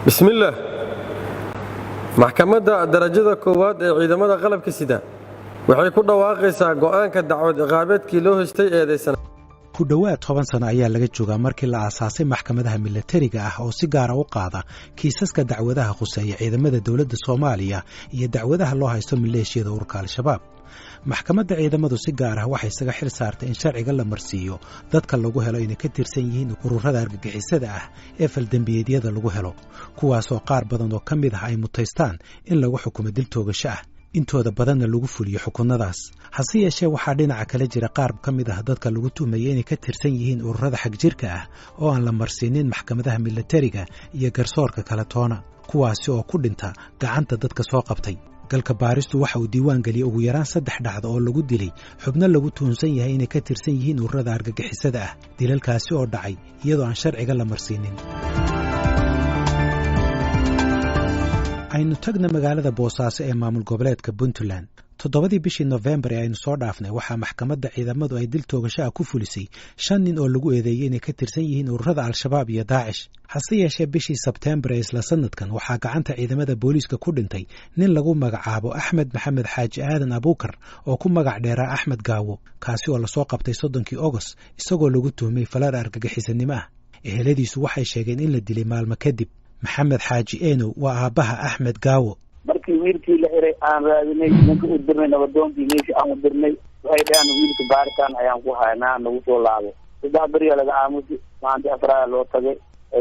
Bismillaah. Maxkamadda darajada koowaad ee ciidamada qalabka sida waxay ku dhawaaqaysaa go'aanka dacwad ciqaabeedkii loo haystay eedaysana. Ku dhowaad 10 sano ayaa laga joogaa markii la aasaasay maxkamadaha milatariga ah oo si gaara u qaada kiisaska dacwadaha khuseeya ciidamada dowladda Soomaaliya iyo dacwadaha loo haysto maleeshiyada ururka Al-Shabaab. Maxkamadda ciidamadu si gaar ah waxay isaga xil saartay in sharciga la marsiiyo dadka lagu helo inay ka tirsan yihiin ururada argagixisada ah ee faldembiyeedyada lagu helo, kuwaasoo qaar badan oo ka mid ah ay mutaystaan in lagu xukumo dil toogasho ah, intooda badanna lagu fuliyo xukunnadaas. Hase yeeshee, waxaa dhinaca kale jira qaar ka mid ah dadka lagu tuhmayay inay ka tirsan yihiin ururada xagjirka ah oo aan la marsiinin maxkamadaha milatariga iyo garsoorka kale toona, kuwaasi oo ku dhinta gacanta dadka soo qabtay. Galka baaristu waxa uu diiwaan geliyey ugu yaraan saddex dhacdo oo lagu dilay xubno lagu tuhunsan yahay inay ka tirsan yihiin ururada argagixisada ah, dilalkaasi oo dhacay iyadoo aan sharciga la marsiinin. Aynu tagna magaalada Boosaaso ee maamul goboleedka Puntland. 7dii bishii Nofembar ee aynu soo dhaafnay, waxaa maxkamadda ciidamadu ay dil toogasho ah ku fulisay shan nin oo lagu eedeeyey inay ka tirsan yihiin ururada Al-Shabaab iyo Daacish. Hase yeeshee, bishii Sebteembar ee isla sanadkan waxaa gacanta ciidamada booliiska ku dhintay nin lagu magacaabo Axmed Maxamed Xaaji Aadan Abuukar oo ku magac dheeraa Axmed Gaawo, kaasi oo lasoo qabtay 30kii Ogost isagoo lagu tuhmay falar argagixisanimo ah. Eheladiisu waxay sheegeen in la dilay maalmo kadib. Maxamed Xaaji Enow waa aabbaha Axmed Gaawo. Markii wiilkii la xiray aan raadinay, ninka u dirnay, nabadoonkii meeshii aan u dirnay, waxay dhaheen wiilka baaritaan ayaan ku haynaa, nagu soo laabo. 3 beriyaa laga aamusi, maanta afraaya loo tagay,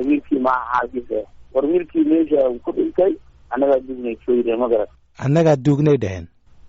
wiilkii maaha xaalkiisa. War wiilkii meesha ku dhintay, annagaa duugnay sooyire, ma garat? Annagaa duugnay dheheen?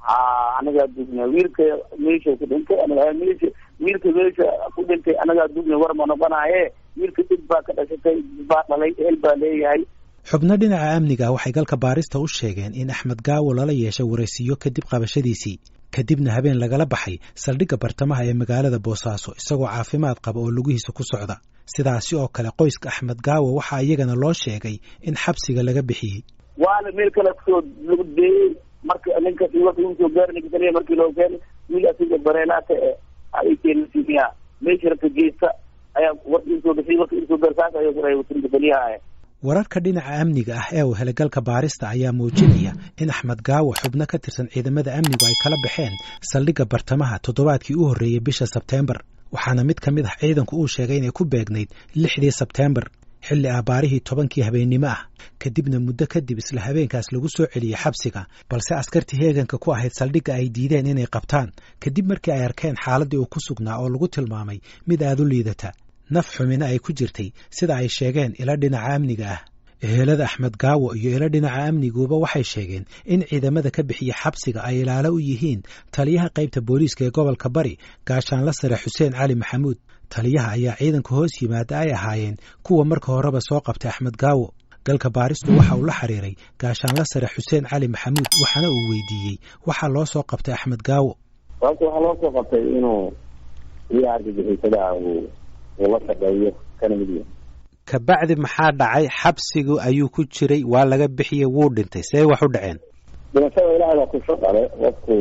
Ha, anagaa duugnay. Wiilka meesha ku dhintay meesha, wiilka meesha ku dhintay annagaa duugnay. War ma noqonaaye, wiilka dib baa ka dhashatay, dib baa dhalay, ehel baa leeyahay. Xubno dhinaca amniga ah waxay galka baarista u sheegeen in Axmed Gaawo lala yeeshay waraysiyo kadib qabashadiisii, kadibna habeen lagala baxay saldhigga bartamaha ee magaalada Boosaaso isagoo caafimaad qaba oo lugihiisa ku socda. Sidaasi oo kale qoyska Axmed Gaawo waxaa iyagana loo sheegay in xabsiga laga bixiyey. Waana meel kale kusoo lagu deeyey. Marka ninka soo gaar ninka kaliya markii loo keenay wiil asiga bareelaata e ay keensiiya meesha rabta geysta ayaa warka isoo gashay, warka isoo gaar saas ayuu ku dhahay ninka kaliyaha. Wararka dhinaca amniga ah ee uu helay galka baarista ayaa muujinaya in Axmed Gaawo xubno ka tirsan ciidamada amnigu ay kala baxeen saldhigga bartamaha toddobaadkii u horreeyey bisha Sebteembar, waxaana mid ka mid ah ciidanku uu sheegay inay ku beegnayd 6dii Sebteembar xilli abaarihii 10kii habeennimo ah, kadibna muddo kadib isla habeenkaas lagu soo celiyey xabsiga, balse askartii heeganka ku ahayd saldhigga ay diideen inay qabtaan kadib markii ay arkeen xaaladdii uu ku sugnaa oo lagu tilmaamay mid aad u liidata, naf xumina ay ku jirtay, sida ay sheegeen ilo dhinaca amniga ah. Ehelada Axmed Gaawo iyo ilo dhinaca amniguba waxay sheegeen in ciidamada ka bixiya xabsiga ay ilaalo u yihiin taliyaha qaybta booliiska ee gobolka Bari, gaashaanla sare Xuseen Cali Maxamuud. Taliyaha ayaa ciidanka hoos yimaada ay ahaayeen kuwa marka horeba soo qabtay Axmed Gaawo. Galka baaristu waxa uu la xiriiray gaashaanla sare Xuseen Cali Maxamuud, waxaana uu weydiiyey waxaa loo soo qabtay Axmed Gaawo. Sababta waxaa loo soo qabtay inuu iyo argagixisadaha uu la shaqeeyo kana mid yahay. Kabacdi maxaa dhacay? Xabsigu ayuu ku jiray, waa laga bixiyey, wuu dhintay, see wax u dhaceen? Dhimashada Ilaahay baa ku shaqale. Qofku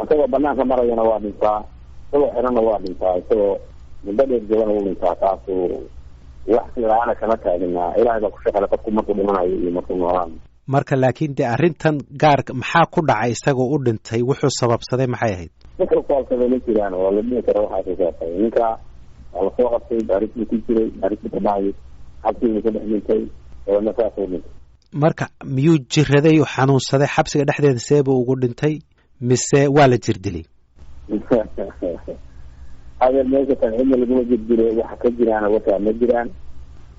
isagoo banaanka marayana waa dhintaa, isagoo xiranna waa dhintaa, isagoo muddo dheer joogana wuu dhintaa. Taasu wax la-aana kama taaginaa. Ilaahay baa ku shaqale qofku markuu dhimanayo iyo markuu noolaan. Marka laakiin dee arrintan gaarka maxaa ku dhacay isagoo u dhintay? Wuxuu sababsaday maxay ahayd? Wuxuu sababsaday ma jiraan oo la dhihi karo waxaasuu sababsaday. Ninka waa lasoo qabtay, baaris buu ku jiray, baaris buu ka dhacay, xabsigii ka dhex dhintay, dabeedna saasuu dhintay. Marka miyuu jiraday oo xanuunsaday xabsiga dhexdeeda, seebuu ugu dhintay, mise waa la jirdilay? Adeer, meesha tan cidna laguma jirdilo, waxa ka jiraana wataa ma jiraan.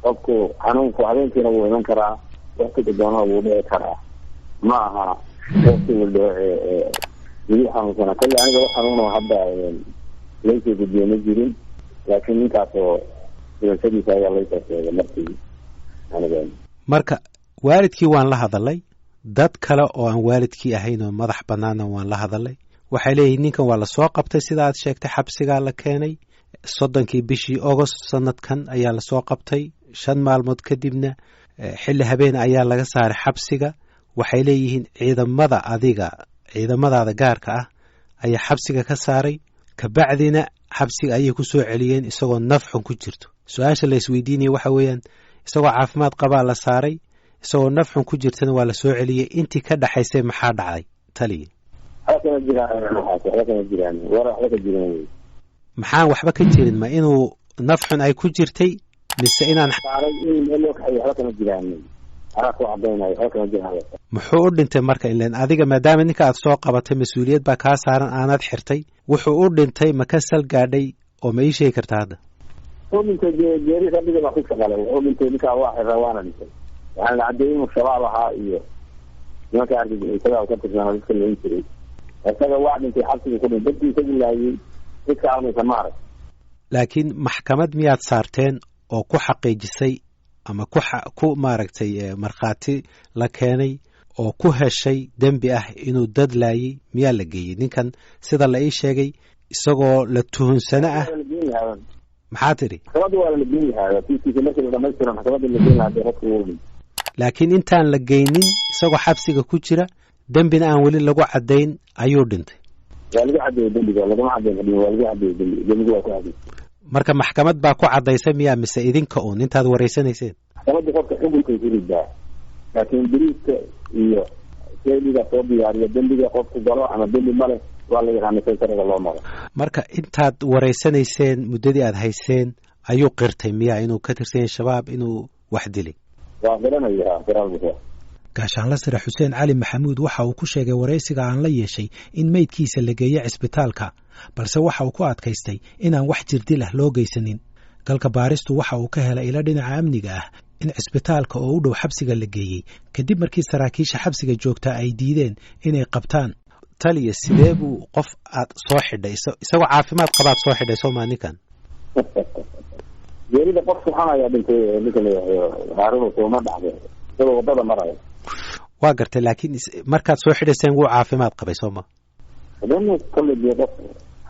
Qofku xanuunku habeenkiina wuu iman karaa, waktiga doonana wuu dhici karaa. Ma aha waktigu dhaco lagu xanuunsana. Kolle aniga wax xanuuno hadda laysoo gudbiyo ma jirin, laakiin ninkaasoo dhimashadiisa ayaa laysoo sheegay markii aniga. Marka waalidkii waan la hadalay, dad kale oo aan waalidkii ahayn oo madax bannaanna waan la hadalay. Waxay leeyihiin ninkan waa lasoo qabtay, sida aad sheegtay xabsigaa la keenay 30kii bishii Ogost sanadkan ayaa lasoo qabtay, 5 maalmood kadibna xilli habeen ayaa laga saaray xabsiga. Waxay leeyihiin ciidamada adiga ciidamadaada gaarka ah ayaa xabsiga ka saaray, kabacdina xabsiga ayay ku soo celiyeen isagoo naf xun ku jirto. Su-aasha la isweydiinaya waxa weeyaan, isagoo caafimaad qabaa la saaray. Isagoo nafxun ku jirtana waa la soo celiyey. Intii ka dhexaysay maxaa dhacday, taliya? Waxba kama jiraan waxaas, waxba kama jiraan, war waxba ka jiran wey. Maxaan waxba ka jirin? Ma inuu nafxun ay ku jirtay mise inaan saaray in meel loo kaxeeyo? Waxba kama jiraan, anaa ku cadaynayo, waxba kama jiraan. Muxuu u dhintay marka? Ilen adiga maadaama ninka aad soo qabatay mas-uuliyad baa kaa saaran, aanaad xirtay. Wuxuu u dhintay ma ka sal gaadhay oo ma ii sheegi kartaa hadda? Wuxuu dhintay geeri rabbiga baa ku shaqalay. Wuxuu dhintay ninkaa waa xiraa, waana dhintay. Waxaana la caddeeyey inuu Shabaab ahaa iyo nimanka argagixisadaa ka tirsanaa dadka layn jiray. Isaga waa dhintay, xabsiga ku dhintay, dadkii isagu laayey cid ka aamaysa ma arag. Laakiin maxkamad miyaad saarteen oo ku xaqiijisay ama ku maaragtay markhaati la keenay oo ku heshay dembi ah inuu dad laayey? Miyaa la geeyey ninkan sida la ii sheegay isagoo la tuhunsano ah? Waa la geen lahaa. Maxaa tidhi? Maxkamadda waa la geen lahaa kiiskiisa markii la dhamaystiro, maxkamadda la geen lahaa dee qofka uu dhintay. Laakiin intaan la geynin, isagoo xabsiga ku jira, dembina aan weli lagu caddayn ayuu dhintay. Waa lagu caddeeyey dembiga, laguma caddeyn kadhin, waa lagu caddeeyey dembiga, dembiga waa ku caddeeyey. Marka maxkamad baa ku caddaysay miyaa, mise idinka uun intaad wareysanayseen? Maxkamadda qofka xukunkay ku ridaa, laakiin beriiska iyo seeliga soo diyaariya dembiga qofku galo ama dembi male waa la yaqaana say sharciga loo maro. Marka intaad wareysanayseen, muddadii aad hayseen, ayuu qirtay miyaa inuu ka tirsan yahay Shabaab, inuu wax dilay? Waa qiranaya, qiraal buu. Gaashaanla sare Xuseen Cali Maxamuud waxa uu ku sheegay waraysiga aan la yeeshay in meydkiisa la geeyo cisbitaalka, balse waxa uu ku adkaystay inaan wax jirdil ah loo geysanin. Galka baaristu waxa uu ka helay ilo dhinaca amniga ah in cisbitaalka oo u dhow xabsiga la geeyey kadib markii saraakiisha xabsiga joogtaa ay diideen inay qabtaan. Taliya, sidee buu qof aad soo xidhay isagoo caafimaad qabaad soo xidhay soo maa ninkan? Geerida qof suxan ayaa dhintay ninka la yidhaahdo Haarun, sooma dhacday isagoo waddada maraya? Waa gartay, laakiin markaad soo xidhayseen wuu caafimaad qabay soo ma? Hadana kolley dee qof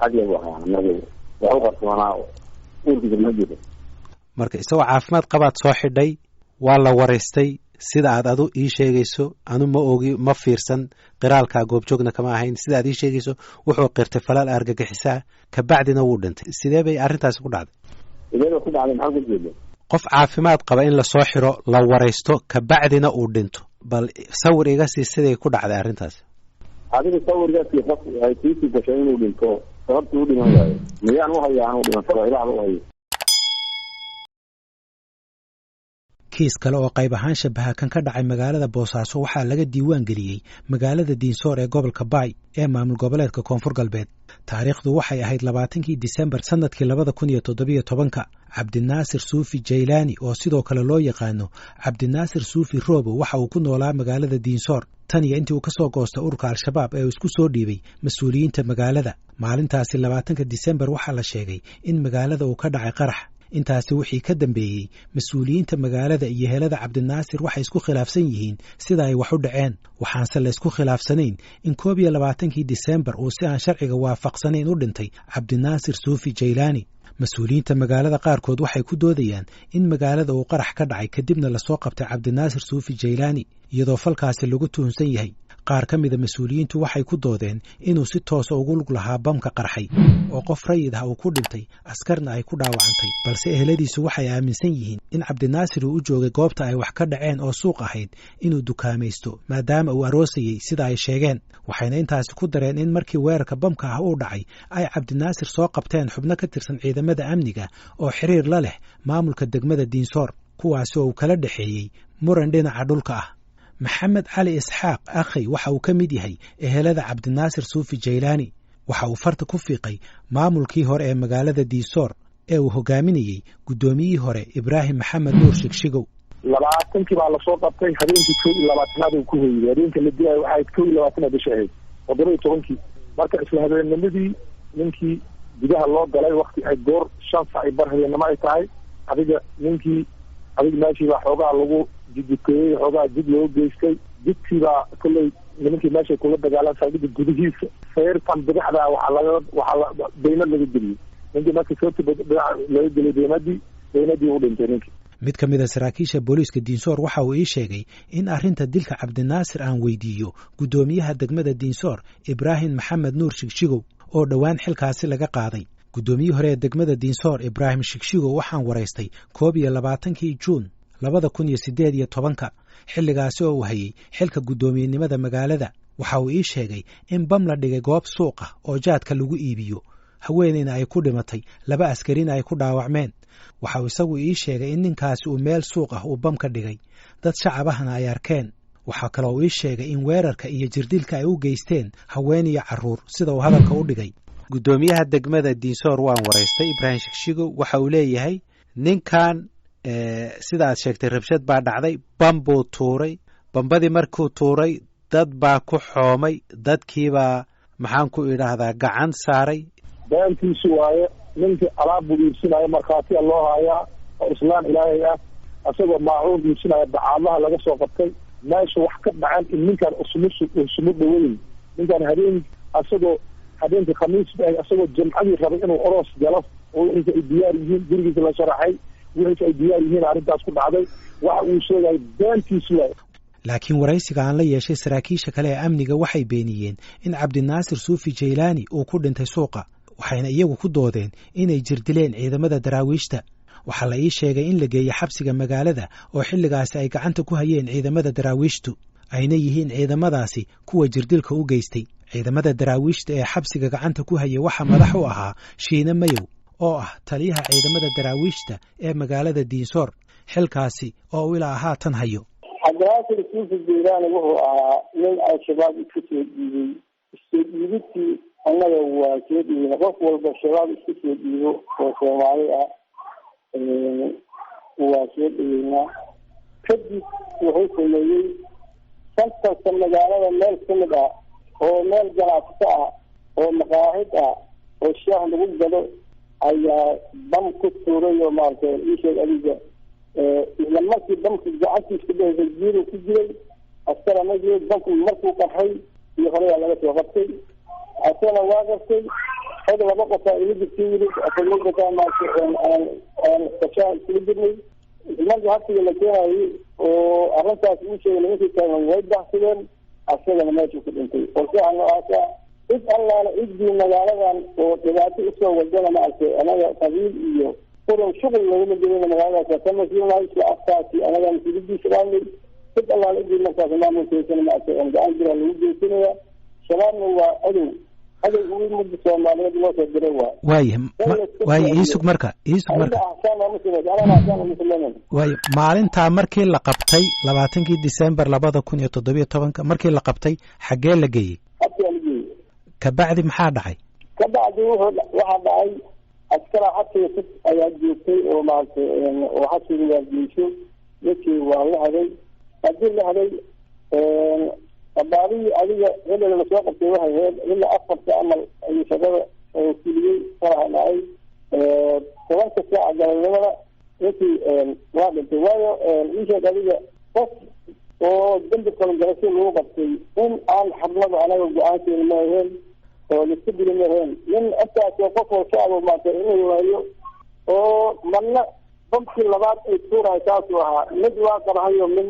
xagya buu ahaa, anagu wax u qarsoonaa uurkiisa ma jiro. Marka isagoo caafimaad qabaad soo xidhay, waa la waraystay sida aad adu ii sheegayso. Anu ma ogi, ma fiirsan qiraalkaa, goobjoogna kama ahayn. Sida aad ii sheegayso wuxuu qirtay falaal argagixisaa, kabacdina wuu dhintay. Sidee bay arrintaasi ku dhacday? Sidee bay ku dhacday? Maxaa ku jeeda? Qof caafimaad qaba in lasoo xiro, la waraysto, kabacdina uu dhinto, bal sawir iga sii siday ku dhacday arrintaasi. Adiga sawirgaasi qof ay kiisii gashay inuu dhinto, sababtii u dhiman waayo miyaan u hayaa? Anuu dhiman karo, ilaahba u hayo. Kiis kale oo qayb ahaan shabaha kan ka dhacay magaalada Boosaaso waxaa laga diiwaan geliyey magaalada Diinsoor ee gobolka Baay ee maamul goboleedka Koonfur Galbeed. Taariikhdu waxay ahayd 20kii Disembar sannadkii 2017-ka. Cabdinaasir Suufi Jaylaani, oo sidoo kale loo yaqaano Cabdinaasir Suufi Roobo, waxa uu ku noolaa magaalada Diinsoor tan iyo intii uu ka soo goostay ururka Al-Shabaab ee uu isku soo dhiibay mas-uuliyiinta magaalada. Maalintaasi 20ka Disembar waxaa la sheegay in magaalada uu ka dhacay qarax. Intaasi wixii ka dambeeyey, mas-uuliyiinta magaalada iyo helada Cabdinaasir waxay isku khilaafsan yihiin sida ay wax u dhaceen, waxaanse laysku khilaafsanayn in 21kii Disembar uu si aan sharciga waafaqsanayn u dhintay Cabdinaasir Suufi Jaylaani. Mas-uuliyiinta magaalada qaarkood waxay ku doodayaan in magaalada uu qarax ka dhacay, kadibna lasoo qabtay Cabdinaasir Suufi Jaylaani iyadoo falkaasi lagu tuhunsan yahay. Qaar ka mida mas-uuliyiintu waxay ku doodeen inuu si toosa ugu lug lahaa bamka qarxay oo qof rayid ah uu ku dhintay, askarna ay ku dhaawacantay, balse eheladiisu waxay aaminsan yihiin in Cabdinaasir uu u joogay goobta ay wax ka dhaceen oo suuq ahayd inuu dukaamaysto, maadaama uu aroosayey sida ay sheegeen. Waxayna intaasi ku dareen in markii weerarka bamka ah uu dhacay ay Cabdinaasir soo qabteen xubno ka tirsan ciidamada amniga oo xiriir la leh maamulka degmada Diinsoor, kuwaasi oo uu kala dhexeeyey muran dhinaca dhulka ah. Maxamed Cali Isxaaq Akhay waxa uu ka mid yahay ehelada Cabdinaasir Suufi Jaylaani. Waxa uu farta ku fiiqay maamulkii hore ee magaalada Diisoor ee uu hogaaminayey guddoomiyihii hore Ibraahim Maxamed Nuur Shigshigow. 20kii baa lasoo qabtay, habeenkii 21aad uu ku hoyday. Habeenka la dilaayo waxay 21aad bisha ahayd, 17kii. Marka isla habeennimadii ninkii gudaha loo galay, wakti ay goor 5:15 habeennimo ay tahay. Adiga ninkii adiga meeshii baa xoogaa lagu jidjidkeeyey, xoogaa jid loo geystay. Jidkii baa kolley nimankii meeshay kula dagaalan saldhigga gudihiisa feertan bidixda waxaa laga waxaa la daynad laga geliyey ninkii. Markii feerta bidix laga geliyey daymadii u dhintay ninkii. Mid ka mid a saraakiisha booliiska Diinsoor waxa uu ii sheegay in arrinta dilka Cabdinaasir aan weydiiyo guddoomiyaha degmada Diinsoor Ibraahim Maxamed Nuur Shigshigow oo dhowaan xilkaasi laga qaaday. Guddoomiyihii hore ee degmada Diinsoor Ibraahim Shigshigow waxaan waraystay 21kii Juun 2018-ka. Xilligaasi oo uu hayey xilka guddoomiyenimada magaalada. Waxa uu ii sheegay in bam la dhigay goob suuq ah oo jaadka lagu iibiyo, haweeneyna ay ku dhimatay, laba askarina ay ku dhaawacmeen. Waxa uu isagu ii sheegay in ninkaasi uu meel suuq ah uu bam ka dhigay, dad shacab ahna ay arkeen. Waxaa kaloo uu ii sheegay in weerarka iyo jirdilka ay u geysteen haween iyo carruur, sida uu hadalka u dhigay. Guddoomiyaha degmada Diinsoor waan waraystay, Ibraahim Shigshigo. Waxa uu leeyahay ninkan, sida aad sheegtay, rabshad baa dhacday, bam buu tuuray. Bambadii markuu tuuray dad baa ku xoomay, dadkiibaa, maxaan ku idhaahdaa, gacan saaray. Beantiisu waaye. Ninkii alaab buu iibsinayo, markhaatiya loo haayaa oo islaan Ilaahay ah, isagoo maacuun iibsinaya bacaadlaha laga soo qabtay. Meesha wax ka dhaceen in ninkaan usmus usmu dhaweyn. Ninkaan habeen, isagoo habeenkii Khamiis ba, isagoo Jimcadii rabay inuu oros galo oo wixiisa ay diyaar yihiin, gurigiisa la sharaxay, wixiisa ay diyaar yihiin, arrintaas ku dhacday. Waxa uu sheegay beantiisu waaye. Laakiin waraysiga aan la yeeshay saraakiisha kale ee amniga waxay beeniyeen in Cabdinaasir Suufi Jaylaani uu ku dhintay suuqa, waxayna iyagu ku doodeen inay jirdileen ciidamada Daraawiishta. Waxaa la ii sheegay in la geeyey xabsiga magaalada oo xilligaasi ay gacanta ku hayeen ciidamada Daraawiishtu, ayna yihiin ciidamadaasi kuwa jirdilka u geystay. Ciidamada Daraawiishta ee xabsiga gacanta ku hayay waxaa madax u ahaa Shiine Mayow oo ah taliyaha ciidamada Daraawiishta ee magaalada Diinsoor, xilkaasi oo uu ilaa haatan hayo. Cabdinaasir Suufi Jaylaani wuxuu ahaa nin Al-Shabaab isku soo dhiibay. Issoo dhiibidtii annaga waa soo dhiibina. Qof walba Shabaab isku soo dhiibo oo Soomaali ah waa soo dhiibeynaa. Kadib wuxuu sameeyey santarka magaalada meel kamid ah oo meel ganacsato ah oo maqaahid ah oo shaah lagu gado ayaa bam ku tuuray oo maaragtay iisheeg adiga. Isla markii bamka gacantiis ku dhehaysa jiiru ku jiray, askara ma jiro. Bamku markuu qarxay iyo horeyaa laga soo qabtay, asagana waa qabtay. Xog laba qofaa ila jirtay, yiri afarmataa maaragtay aan aan kashaan iskula jirnay. Markii habsiga la keenayay oo arrintaas uu sheegay, nimankii taagan way baxsadeen, asagana meeshuu ku dhintay. Qorshaha noocaasa, cid allaala ciddii magaaladan oo dhibaato usoo wadana, maaragtay, anaga qabiil iyo quran shuqul loogama jirina. Magaaladaas waa ka mas-uulnahay, isla afkaasi anaga mas-uulidiisa qaadnay. Cid allaala ciddii markaas maamulkeysana, maaragtay, gacan jiraa lagu geysanaya. Shabaabna waa cadow, cadow ugu mudda Soomaaliyeed loo soo diray waa. Waaya, waaya, iisug marka, iisug marka. Waaya, maalintaa markii la qabtay, 20-kii Disembar 2017-ka markii la qabtay, xaggee la geeyey? Xabsigaa la geeyey. Kabacdi maxaa dhacay? Kabacdi wuxuu waxaa dhacay, askara xabsiga si ayaa joogtay oo maaragtay oo xabsiga waa geyso. Ninkii waa la haday. Haddii la haday, abaarihii adiga xilliga lasoo qabtay waxay ahayd ilaa 4-ta amal ayuu shaqada fuliyey. Faraxa dhacay 10-ka saaca galabnimada, ninkii waa dhintay. Waayo, iisheeg adiga, qof oo dembi qabangarasho lagu qabtay in aan xabnaba anaga go-aankeena ma aheen oo laiska dili ma aheen. Nin intaasoo qof oo shacaba maartay inuu waayo oo marna bamkii labaad ay tuurahay saasuu ahaa. Mid waa qarhayo, mid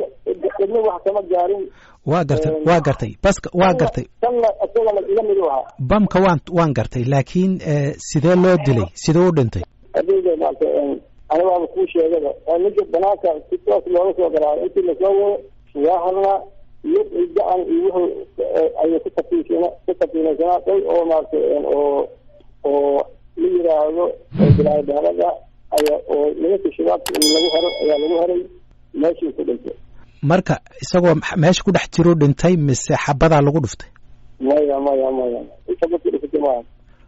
midna wax kama gaarin. Waa gartay, waa gartay, baska waa gartay. Kanna isagana ila mid u ahaa. Bamka waan gartay, laakiin sidee loo dilay? Sidee u dhintay? Adiga maaragtay, anigaaba kuu sheegaba, ninka banaanka si toos looga soo garaayo intii lasoo wado waa hadnaa lug iyo gacan iyo wuxuu ayuu ku tafiisina ku tafiinaysanaa day oo maaragtay oo la yiraahdo bilaayo ayaa oo nimanka Shabaabka in lagu hero ayaa lagu heray, meeshii ku dhintay. Marka isagoo meesha ku dhex jiruu dhintay mise xabadaa lagu dhuftay? Maya, maya, maya, xabad ku dhuftay maya.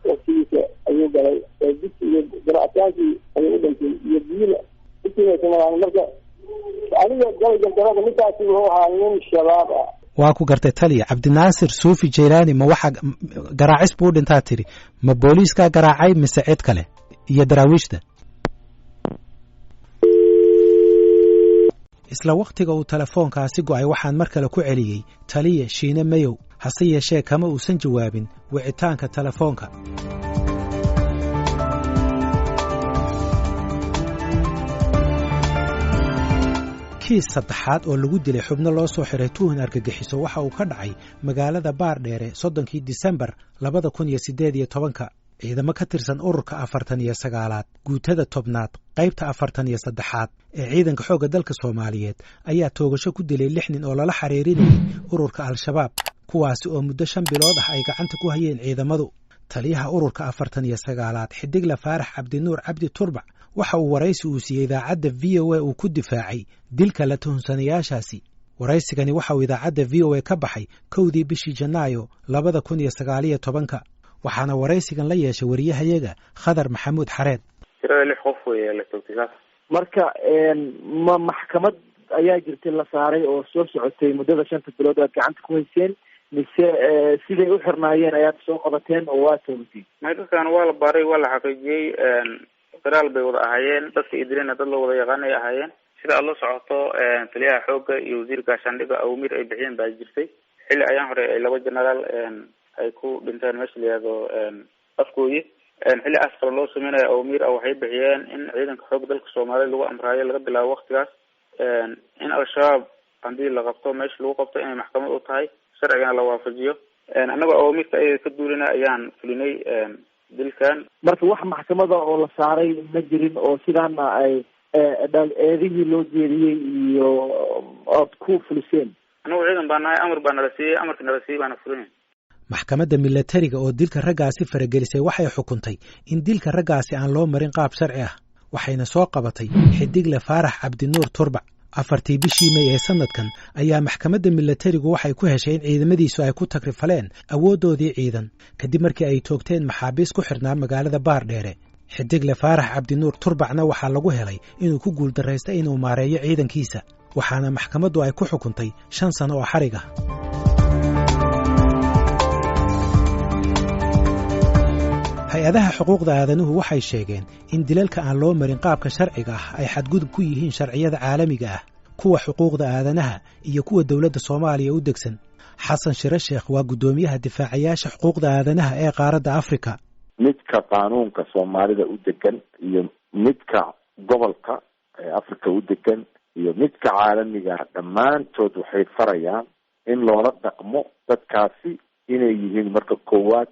Waqtigiisa ayuu galay dig iyo garaacitaankii ayuu u dhintay iyo biyina ukiinaysanaa. Marka adiga galay gardarada, ninkaasi wuxuu ahaa nin Shabaab ah. Waa ku gartay. Taliya, Cabdinaasir Suufi Jaylaani ma waxa garaacis buu u dhintaa tiri, ma booliiskaa garaacay mise cid kale iyo Daraawiishta? Isla wakhtiga uu telefoonkaasi go'ay waxaan mar kale ku celiyey taliya Shiine Mayow, hase yeeshee kama uusan jawaabin wicitaanka telefoonka. Kiis saddexaad oo lagu dilay xubno loo soo xiray tuhun argagixiso waxa uu ka dhacay magaalada Baardheere 30-kii Disembar 2018-ka. Ciidamo ka tirsan ururka 49aad, guutada 10aad, qaybta 43aad ee ciidanka xoogga dalka Soomaaliyeed ayaa toogasho ku dilay lix nin oo lala xiriirinayay ururka Al-Shabaab, kuwaasi oo muddo 5 bilood ah ay gacanta ku hayeen ciidamadu. Taliyaha ururka 49aad, Xidigle Faarax Cabdinuur Cabdi Turbac, waxa uu waraysi uu siiyey idaacadda VOA uu ku difaacay dilka la tuhunsanayaashaasi. Waraysigani waxa uu idaacadda VOA ka baxay 1dii bishii Janaayo 2019-ka, waxaana waraysigan la yeeshay wariyahayaga Khadar Maxamuud Xareed. Tirada lix qof wey la toogtay saas. Marka ma maxkamad ayaa jirtay la saaray oo soo socotay muddada 5ta bilood aad gacanta ku hayseen, mise siday u xirnaayeen ayaad soo qabateen oo waa toogatay? May, dadkan waa la baaray, waa la xaqiijiyey, qiraal bay wada ahaayeen. Dadka idilena dad la wada yaqaanay ahaayeen. Sida aada la socoto, taliyaha xoogga iyo wasiir gaashaandhigga awmiir ay bixiyeen baa jirtay xilli ayaan hore ay laba generaal ay ku dhinteen meesha la yihahdo Afgooye. Xilli askar loo sameynayo awmiir ah waxay bixiyeen in ciidanka xoogga dalka Soomaaliya lagu amraayo laga bilaabo waktigaas in Al-Shabaab hadii la qabto, meesha lagu qabto, inay maxkamad u tahay, sharcigana la waafajiyo. Annagoo awaamirta ayaga ka duulina ayaan fulinay dilkan. Marka wax maxkamada oo la saaray ma jirin oo sidaana ay eedihii loo jeediyey iyo ood ku fuliseen? Annagu ciidan baa nahay, amar baa nala siiyey, amarka nala siiyey baana fulinay. Maxkamadda milatariga oo dilka raggaasi faragelisay waxay xukuntay in dilka raggaasi aan loo marin qaab sharci ah, waxayna soo qabatay Xidigle Faarax Cabdinuur Turbac. 4tii bishii Mey ee sanadkan ayaa maxkamadda milatarigu waxay ku heshay in ciidamadiisu ay ku takrifaleen awooddoodii ciidan kadib markii ay toogteen maxaabiis ku xidhnaa magaalada Baardheere. Xidigle Faarax Cabdinuur Turbacna waxaa lagu helay inuu ku guuldarraystay inuu maareeyo ciidankiisa, waxaana maxkamaddu ay ku xukuntay 5 sano oo xarig ah. Hay-adaha xuquuqda aadanuhu waxay sheegeen in dilalka aan loo marin qaabka sharciga ah ay xadgudub ku yihiin sharciyada caalamiga ah, kuwa xuquuqda aadanaha iyo kuwa dowladda Soomaaliya u degsan. Xasan Shire Sheekh waa guddoomiyaha difaacayaasha xuquuqda aadanaha ee qaaradda Afrika. Midka qaanuunka Soomaalida u degan iyo midka gobolka ee Afrika u degan iyo midka caalamiga, dhammaantood waxay farayaan in loola dhaqmo dadkaasi inay yihiin marka koowaad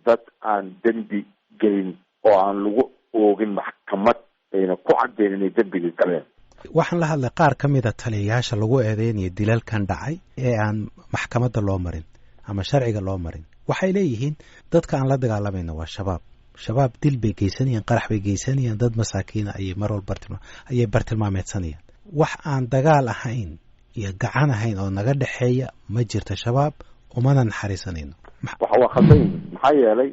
dad aan dembi gelin oo aan lagu oogin maxkamad ayna ku caddeyn inay dembiga galeen. Waxaan la hadlay qaar ka mida taliyayaasha lagu eedeynaya dilalkan dhacay ee aan maxkamadda loo marin ama sharciga loo marin. Waxay leeyihiin dadka aan la dagaalamayno waa Shabaab. Shabaab dil bay geysanayaan, qarax bay geysanayaan, dad masaakiina ayay mar walba ayay bartilmaameedsanayaan. Wax aan dagaal ahayn iyo gacan ahayn oo naga dhexeeya ma jirta Shabaab, umana naxariisanayno. Waxa waa khaldan yihin, maxaa yeelay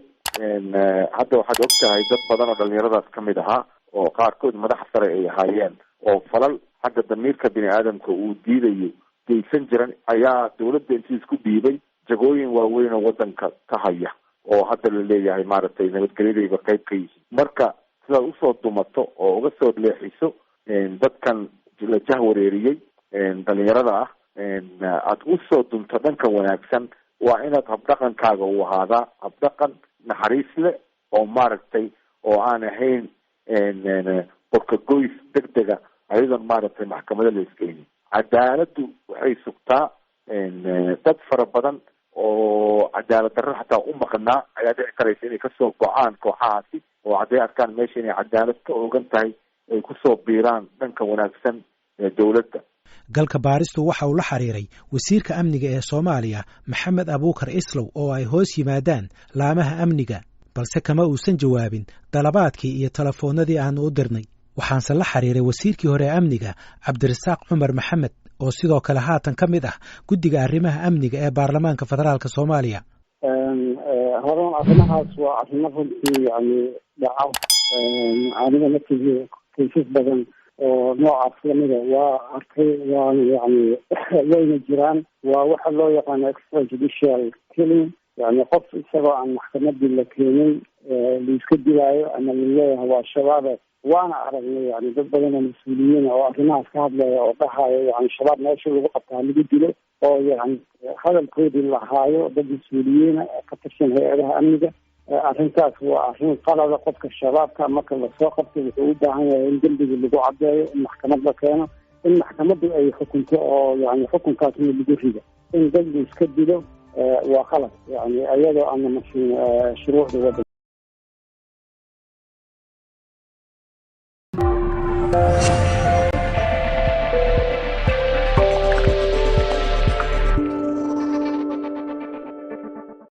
hadda waxaad og tahay dad badan oo dhalinyaradaas ka mid ahaa oo qaarkood madax sare ay ahaayeen oo falal xagga damiirka bini aadamka uu diidayo geysan jiran ayaa dawladda intii isku dhiibay jagooyin waaweyn oo wadanka ka haya oo hadda la leeyahay maaragtay nabadgelyadayba qayb ka yihiin. Marka sidaad usoo dumato oo uga soo leexiso dadkan la jahwareeriyey dhalinyarada ah, aada usoo dunto dhanka wanaagsan, waa inaad habdhaqankaaga uu ahaadaa habdhaqan naxariis leh oo maaragtay oo aan ahayn qorkagoys degdega ayadoon maaragtay maxkamada la iskeynin. Cadaaladdu waxay sugtaa dad fara badan oo cadaalad darro xataa u maqnaa ayaa dhici karaysa inay kasoo go-aan kooxahaasi oo hadday arkaan meesha inay cadaalad ka oogan tahay ay kusoo biiraan dhanka wanaagsan ee dowladda. Galka baaristu waxa uu la xiriiray wasiirka amniga ee Soomaaliya, Maxamed Abuukar Islow, oo ay hoos yimaadaan laamaha amniga, balse kama uusan jawaabin dalabaadkii iyo telefoonnadii aanu u dirnay. Waxaanse la xiriiray wasiirkii hore ee amniga, Cabdirasaaq Cumar Maxamed, oo sidoo kale haatan ka mid ah guddiga arrimaha amniga ee baarlamaanka federaalka Soomaaliya. Horan arrimahaas waa arrimo runtii yani dhaco. Aniga naftigii kaysas badan oo noocaas lamida waa arkay, waana yani wayna jiraan. Waa waxa loo yaqaano extra judicial killing, yani qof isagoo aan maxkamadii la keenin laiska dilaayo ama laleeyahay waa Shabaabe. Waana aragnay yani dad badan oo mas-uuliyiina oo arrimahaas ka hadlaya oo dhahayo yani Shabaab meesha lagu qabta ha lagu dilo, oo yani hadalkoodii lahaayo dad mas-uuliyiina ka tirsan hay-adaha amniga. Arrintaas waa arrin qalada. Qofka Shabaabka marka lasoo qabto wuxuu u baahan yahay in dembigii lagu caddeeyo, in maxkamad la keeno, in maxkamaddu ay xukunto oo yani xukunkaasna lagu rido. In dad la iska dilo waa qalad, yani iyadoo aan la marsiin shuruucda waddanka.